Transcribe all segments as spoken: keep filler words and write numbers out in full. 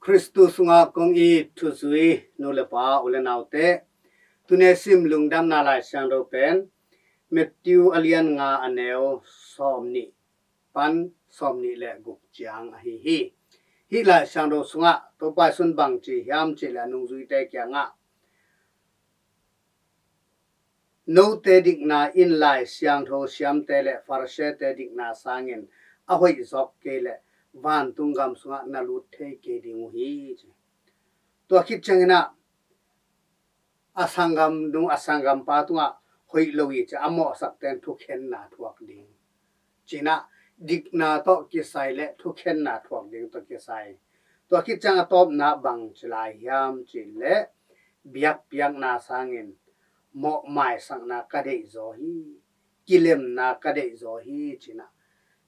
Khristu sungah kong it thuzui nu le pa, u le naute, tuni sim lungdamna Lai Siangtho pen Matthew a lian nga, a neu sawmnih pan sawmnih le guk ciang ahi hi. Hih Lai Siangtho sungah Topa Jesu'n bang ci hiam cih leh, a nungzuite kiangah, "Note dikna in Lai Siangtho siamte le Pharisee-te dikna sangin a hoih zawk kei leh, vantung gam sungah na lut thei kei ding uh hi," ci. Tua khit ciangin ah, "A sanggamnu, a sanggampa tungah hoih lo hi," ci a, a mawhsakte'n thukhenna thuak ding, ci-in ah, dikna tawh kisai le thukhenna thuak ding tawh kisai. Tua khit ciang a tawpna bang ci lai hiam cih leh, "Biakpiakna sangin mawh maisakna ka deihzaw hi, kilemna ka deihzaw hi," ci-in ah,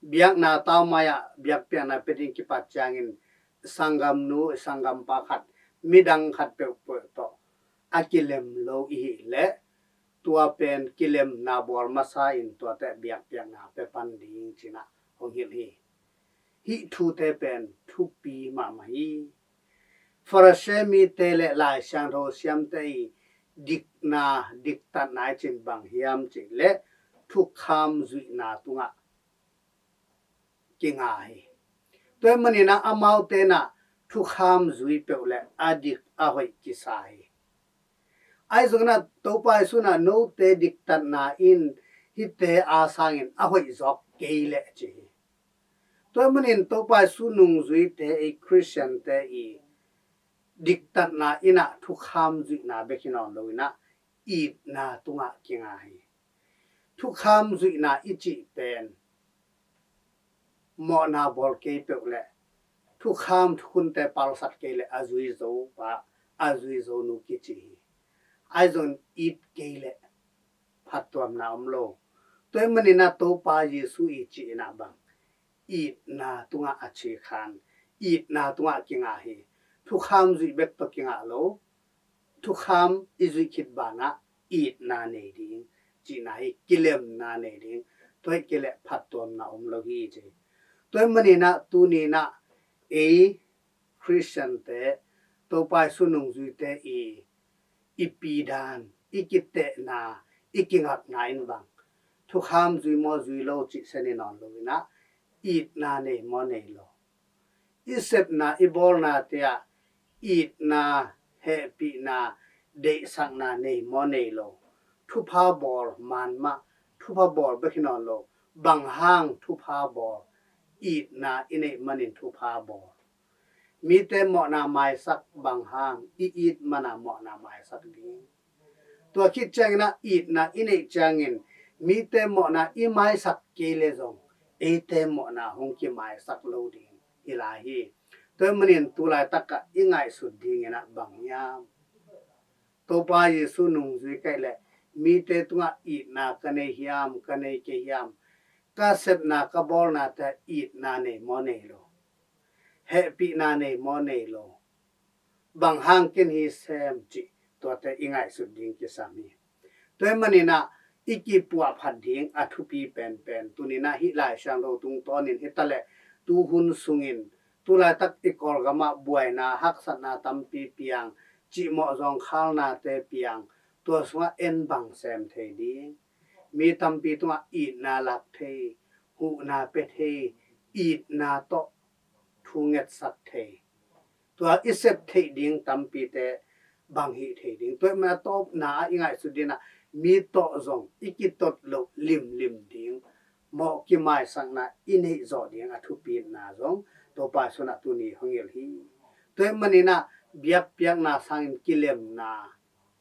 biakna tau mai-ah biakpiakna pia ding kipat ciangin, sanggamnu, sanggampa khat, midang khat peuhpeuh tawh a kilem lo i hih leh, tua pen kilemna bawl masa in tuate biakpiakna pia pan ding, ci-in ah hong hilh hi. Hih thute pen thupi mahmah hi. Pharisee mite le Lai Siangtho siamte i dikna, diktatna i cih bang hiam cih leh, thukham zuihna tungah kinga hi. Tua ahih manin ah, amaute in ah thukham zui peuh leh a dik a hoih kisa hi. Ahi zongin ah, Topa Jesu'n ah, "Note diktatna in hihte a sangin a hoih zawk kei leh," ci hi. Tua ahih manin Topa Jesu nungzuite, ei Khristiante i diktatna in ah thukham zuihna bek hi nawn lo-in ah, itna tungah kinga hi. Thukham zuihna i cih pen mawhna bawl kei peuh leh, thukham thukhunte palsat kei leh, a zuizo pa, a zuizo nu kici hi. Ahi zongin it kei leh phattuamna om lo. Tua ahih manin ah, Topa Jesu i cihna bang, itna tungah a cikhan, itna tungah kinga hi. Thukham zuih bek tawh kingah lo. Thukham i zuih khit banah itna nei ding, cihna hi, kilemna nei ding. Tua ahih kei leh phattuamna om lo hi, ci. Tua ahih manin ah, tuni-in ah, ei Khristiante, Topa Jesu nungzuite i, i pidan, i kitehna, i kingakna in bang, thukham zui maw zui lo cih sen hi nawn lo-in ah, itna nei maw nei lo, i sepna, i bawlnate ah itna, hehpihna, deihsakna nei maw nei lo, thupha bawl man mah, thupha bawl bek hi nawn lo, bang hang thupha bawl, itna i neih manin thupha bawl. Mite mawhna maisak bang hang, i it man a mawhna maisak ding. Tua khit ciangin ah, itna i neih ciangin mite mawhna i maisak kei leh zong, eite mawhna hong kimaisak lo ding hi lai hi. Tua ahih manin tu laitak ah i ngaihsut dingin ah bang hiam? Topa Jesu nungzui ka hih leh, mite tungah itna ka nei hiam, ka nei kei hiam? Ka sepna, ka bawlnate ah itna nei maw nei lo? Hehpihna nei maw nei lo? Bang hang ken hi sem, cih tuate i ngaihsut ding kisam hi. Tua ahih manin ah, i kipuahphat ding a thupi penpen, tuni-in ah hih Lai Siangtho tungtawnin hi ta leh, tu hun sungin, tu laitak i Kawlgam ah buaina, haksatna tampi piang, cihmawh zawngkhalnate piang, tua sungah en bang sem thei ding? Mi tampi tungah itna lak thei, huhna pia thei, itna tawh thu ngetsak thei, tua i sep theih ding tampite bang hih thei ding? Tua ahih manin a tawpna ah i ngaihsut dingin ah, mi tawh zong i kitot loh limlim ding, mawh kimaisakna i neih zawh ding a thupina zong Topa Jesu'n ah tuni hong hilh hi. Tua ahih manin ah, biakpiakna sangin kilemna,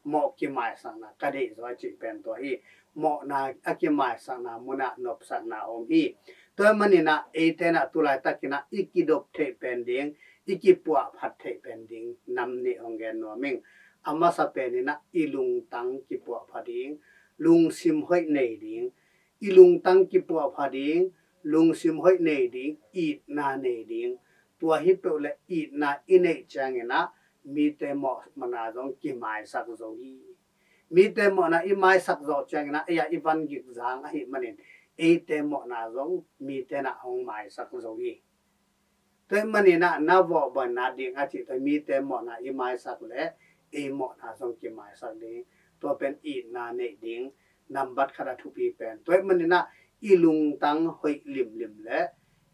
mawh kimaisakna ka deihzaw, cih pen tua hi. Mawhna a kimaisakna munah nopsakna om hi. Tua ahih manin ah, eite'n ah tu laitakin ah i kidop theih pen ding, i kipuahphat theih pen ding nam nih hong gen nuam ing. A masa penin ah i lungtang kipuahphat ding, lungsim hoih nei ding, i lungtang kipuahphat ding, lungsim hoih nei ding, itna nei ding. Tua hi peuh leh itna i neih ciangin ah mite mawhna zong kimaisak zo hi. Mite mawhna i maisak zawh ciangin ah, ei-a i van gik zang ahih manin eite mawhna zong mite'n ah hong maisak zo hi. Tua ahih manin ah na vawh bawl nading a cih tua mite mawhna i maisak leh ei mawhna zong kimaisak ding. Tua pen itna neih ding nambat khat a thupi pen. Tua ahih manin ah i lungtang hoih limlim leh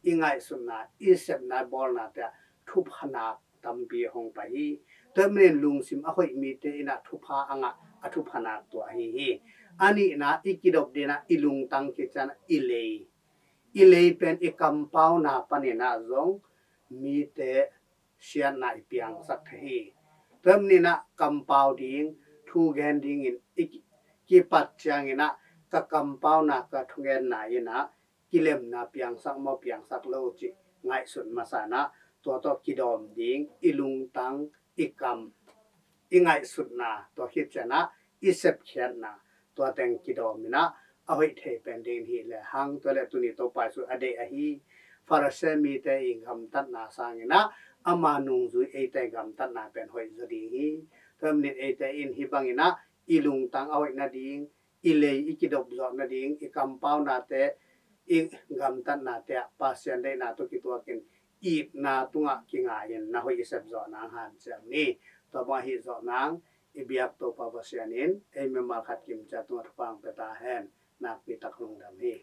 i ngaihsutna, i sepna, bawlnate ah thupha nak tampi hong pai hi. Tua ahih manin lungsim a hoih mite in ah thupha a ngah, a thupha nak tua ahi hi. A nihna, i kidop dingin ah i lungtang kician ah i lei, i lei pen i kampauna panin ah zong mite siatna i piangsak thei hi. Tua ahih manin ah kampau ding, thu gen dingin i ki- kipat ciangin ah ka kampauna, ka thugenna in ah kilemna piangsak maw, piangsak lo cih ngaihsut masa in ah tua tawh kidawm ding. I lungtang, i kam, i ngaihsutna, tua khit ciang ah i sepkhiatna, tua teng kidawm in ah a hoih thei pen ding hi lehang. Tua leh tuni Topa Jesu a deih ahi Pharisee mite i gamtatna sangin ah ama nungzui eite gamtatna pen hoih zaw ding hi. Tua ahih manin eite in hih bangin ah i lungtang a hoih nading, i lei i kidop zawh nading, i kampaunate, i gamtatnate ah Pasian deihna tawh kituakin itna tungah kingai-in na hoih i sep zawh nang hanciam ni. Tua bang ahi zawh nang i biak Topa Pasian in ei mimal khat kimciat tungah thupha hong pia ta hen. Nakpi tak lungdam hi.